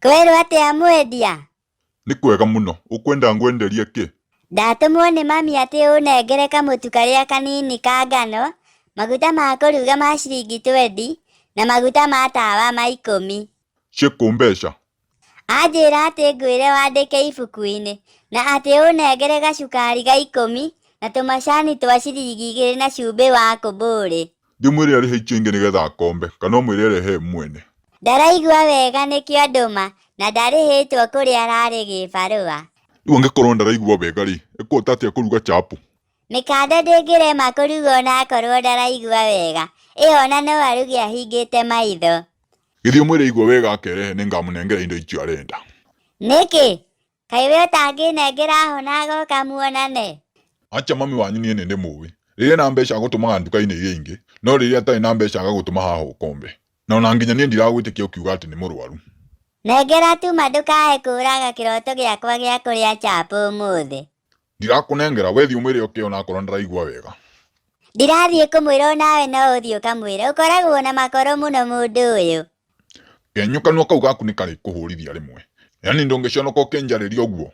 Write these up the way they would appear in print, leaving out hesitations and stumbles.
Kwerwo atĩa mwendia? Nĩ kwega mũno. Ũkwenda ngwenderie kĩ? Ndatũmwo nĩ mami atĩ ũnengere kamũtu karĩa kanini ka ngano, maguta ma kũruga ma ciringi twendi, na maguta ma tawa ma ikũmi. Ciĩ kũ mbeca? Anjĩra atĩ ngwĩre wandĩke ibuku-inĩ, na atĩ ũnengere gacukari ga ikũmi, na tũmacani twa ciringi igĩrĩ na cumbĩ wa kũmbũrĩ. Thiĩ ũmwĩre arĩhe icio ingĩ nĩgetha akombe, kana ũmwĩre arehe we mwene. Ndaraigua wega nĩkĩo andũma na ndarĩhĩtwo kũrĩa ararĩ gĩbarũa. Rĩu angĩkorwo ndaraigua wega-rĩ, ekũhota atĩa kũruga chapo? Mĩkanda ndĩngĩrema kũrugwo onakorwo ndaraigua wega, ĩyo ona no aruge ahingĩte maitho. Gĩthiĩ ũmwĩre aigua wega akerehe nĩngamũnengera indo icio arenda. Nĩkĩ? Kaĩ we ũtangĩnengera ahona agoka muonane? Acha mami wanyu niĩ nĩndĩmũĩ. Rĩrĩa ena mbeca agũtũmaga nduka-inĩ iria ingĩ, no rĩrĩa atarĩ na mbeca agagũtũma haha ũkombe. Na ona nginya niĩ ndiragwĩtĩkia ũkiuga atĩ nĩ mũrwaru. Nengera tu ma ndũkae kũraga kĩroto gĩakwa gĩa kũrĩa chapo ũmũthĩ. Ndirakũnengera, we thiĩ ũmwĩre oke onakorwo ndaraigua wega. Ndirathiĩ kũmwĩra onawe no ũthiĩ ũkamwĩre. Ũkoragwo na makoro mũno mũndũ ũyũ. Kenyũ kanua kau gaku nĩ karĩkũhũrithia rĩmwe. Yaani ndũngĩconoka ũkĩnjarĩria ũguo?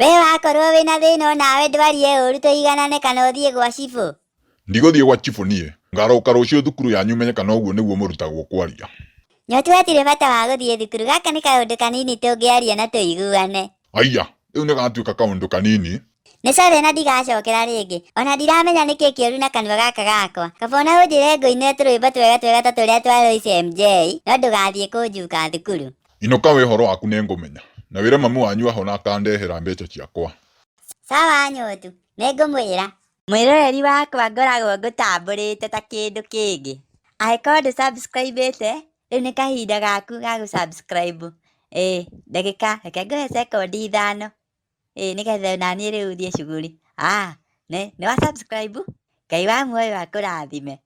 We wakorwo wĩna thĩna onawe ndwarie ũru tũiganane kana ũthiĩ gwa cibũ. Ndigũthiĩ gwa chibũ niĩ. Ngaroka rũciũ thukuru yanyu menye kana ũguo nĩguo mũrutagwo kwaria. Nyotu hatirĩ bata wa gũthiĩ thukuru gaka nĩ kaũndũ kanini tũngĩaria na tũiguane. Haiya, rĩu nĩ gatuĩka kaũndũ kanini. Nĩ sorry na ndigacokera rĩngĩ. Ona ndiramenya nĩkĩ kĩũru na kanua gaka gakwa. Kaba ona ũnjĩre ngũinĩre tũrwĩmbo twega twega ta tũrĩa twa Loice MJ, no ndũgathiĩ kũnjuka thukuru. Inũka we ũhoro waku nĩngũmenya. Na wĩre mami wanyu ahona akandehera mbeca ciakwa. Sawa Nyotu, nĩngũmwĩra. Mwĩroreri wakwa ngoragwo ngũtambũrĩte ta kĩndũ kĩngĩ. Angĩkorwo ndũ subscribe ĩte, rĩu nĩ kahinda gaku ga gũ subscribe. Ĩĩ ndagĩka, reke ngũhe sekondi ithano, ĩĩ nĩgetha onaniĩ rĩu thiĩ cuguri. Nĩ wa subscribe? Ngai wa muoyo akũrathime.